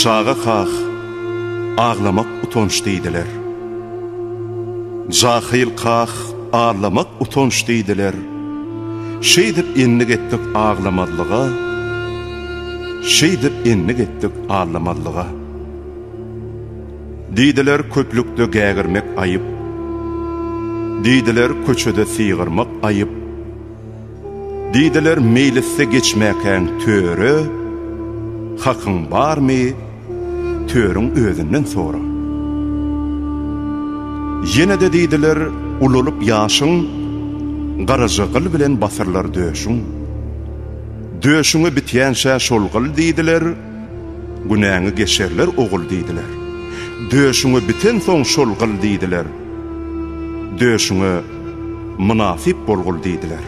Çaga kah, aglamak utanç diýdiler. Jahyl kah, aglamak utanç diýdiler. Şeýdip endik etdik aglamazlyga, Şeýdip endik etdik aglamazlyga. Diýdiler köplükde gägirmek aýyp, Diýdiler köçede sygyrmak aýyp. Diýdiler meýlisde geçmäkäň töre, Hakyň barmy, törüň özünden sora. Ýene-de diýdiler ulalyp ýaşyň, Garaja gyl bilen basyrlar döşüň. Döşüňe bitýänçä şol gyl diýdiler, Günäňi geçerler ogul diýdiler. Döşüňe bitensoň şol gyl diýdiler, Döşüňe mynasyp bolgul diýdiler.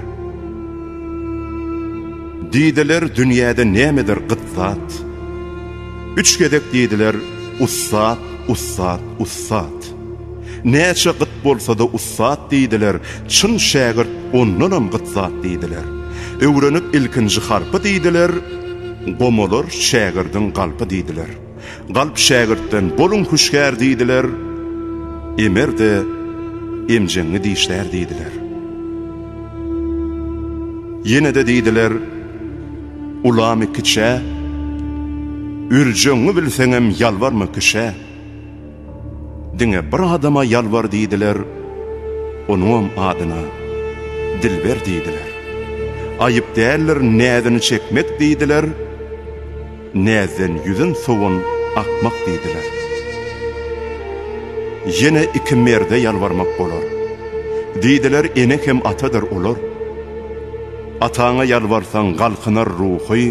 Diýdiler dünýäde nämedir gyt zat. Üç gezek diýdiler ussat, ussat, ussat. Näçe gyt bolsa-da ussat diýdiler, çyn şägirt ondanam gyt zat diýdiler. Öwrenip ilkinji harpy diýdiler, gomalar şägirdiň galpy diýdiler. Galp şägirtden boluň hüşgär diýdiler, emer-de emjeňňi dişlär diýdiler. Ýene-de diýdiler, ulamy kiçä, öljegiňi bilseňem ýalbarma kişä. Diňe bir adama ýalbar diýdiler, onuňam adyna Dilber diýdiler. Aýyp däldir näzini çekmek diýdiler, näzden ýüzün sowan akmak diýdiler. Ýene iki merde ýalbarmak bolar. Diýdiler ene hem atadyr olar. Ataňa ýalbarsaň galkynar ruhy,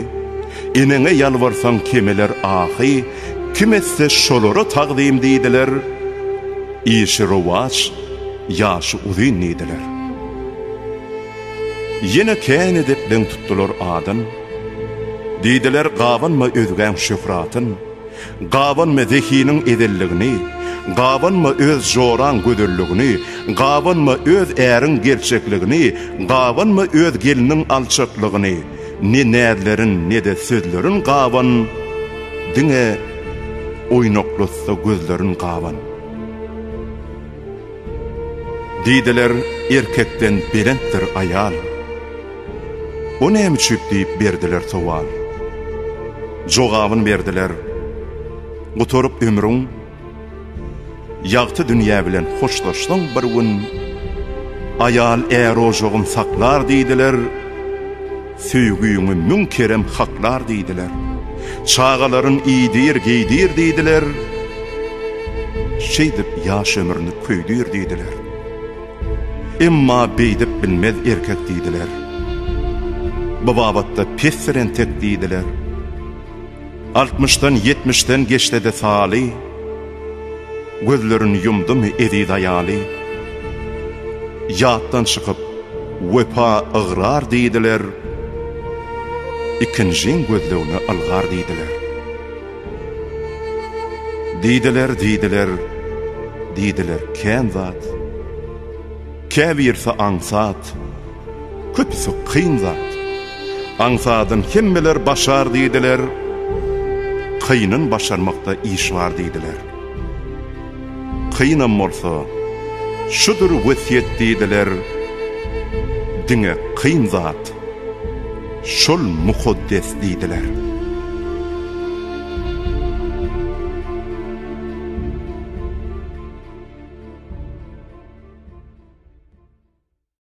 Eneňe ýalbarsaň kemeler ahy, Kim etse şolara tagzym diýdiler, Işi rowaç, ýaşy uzyn diýdiler. Ýene kän edepleň tutdular adyn, Diýdiler gabanma özgäň şöhratyn. Gabanma zehiniň ezelligini, Gabanma öz joraň gözelligini, Gabanma öz äriň gerçekligini, Gabanma öz gelniň alçaklygyny, Ne näzlerin, ne-de sözlerin gaban, Diňe oýnaklatsa gözlerin gaban. Diýdiler, erkekden belentdir aýal. O näme üçip diýip berdiler sowal. Jogabyn berdiler, Gutaryp ömrüň, Ýagty dünýä bilen hoşlaşsaň bir gün, Aýal är ojagyn saklar diýdiler, Söýgüňi müň kerem haklar diýdiler. Çagalaryn iýdir, geýdir diýdiler, Şeýdip ýaş ömrüni köýdür diýdiler. Emma beýdip bilmez erkek diýdiler. Bu babatda pesdir entek diýdiler. Altmyşdan, ýetmişden geçse-de saly, Gözlerin ýumdumy eziz aýaly. Ýatdan çykyp, wepa ygrar diýdiler, Ikinjiň gözlegine ylgar diýdiler. Diýdiler, diýdiler, diýdiler kän zat. Käbirsi aňsat, köpüsi kyn zat. Aňsadyn hemmeler başar diýdiler, Kynyn başarmakda iş bar diýdiler. Kynam bolsa, şudur wesýet diýdiler, Diňe kyn zat, şol mukaddes diýdiler.